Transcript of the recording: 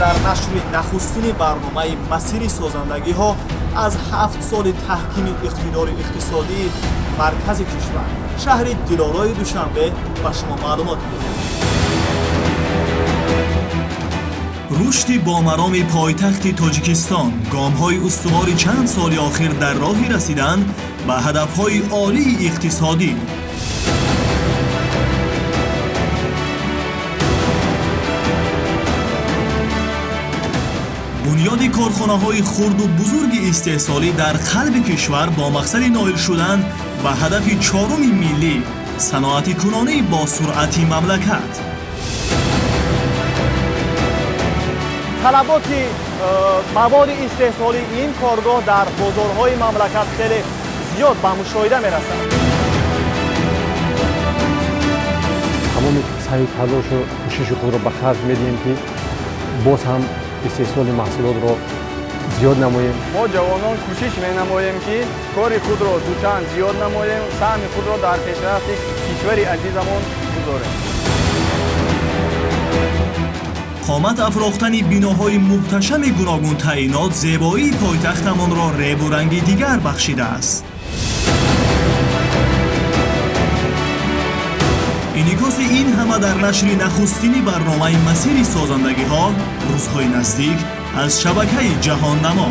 Дар нашри нахустини барномаи «Масири созандагиҳо» аз 7 соли таҳкими иқтидори иқтисодии маркази кишвар, шаҳри дилорои Душанбе, ба шумо маълумот медиҳем. Рушди бомароми пойтахти Тоҷикистон, гомҳои устувори чанд соли охир дар роҳи расидан ба ҳадафҳои олии иқтисодӣ. Бунёди корхонаҳои хурду бузурги истеҳсолӣ дар қалби кишвар бо мақсади ноил шудан ба ҳадафи чоруми миллӣ, саноатикунонии босуръати мамлакат. Талаботи маводи истеҳсолии ин коргоҳ дар бозорҳои мамлакат хеле зиёд ба мушоҳида мерасад. Тамоми саъю талошу кӯшиши худро ба харҷ медиҳем, ки боз ҳам истеҳсоли маҳсулотро зиёд намоем. Мо, ҷавонон, кӯшиш менамоем, ки кори худро дучанд зиёд намоем, саҳми худро дар пешрафти кишвари азизамон гузорем. Қомат афрохтани биноҳои муҳташами гуногунтаъинот зебоии пойтахтамонро ребу ранги дигар бахшидааст. Инъикоси ин ҳама дар нашри нахустини барномаи «Масири созандагиҳо» рӯзҳои наздик аз шабакаи «Ҷаҳоннамо».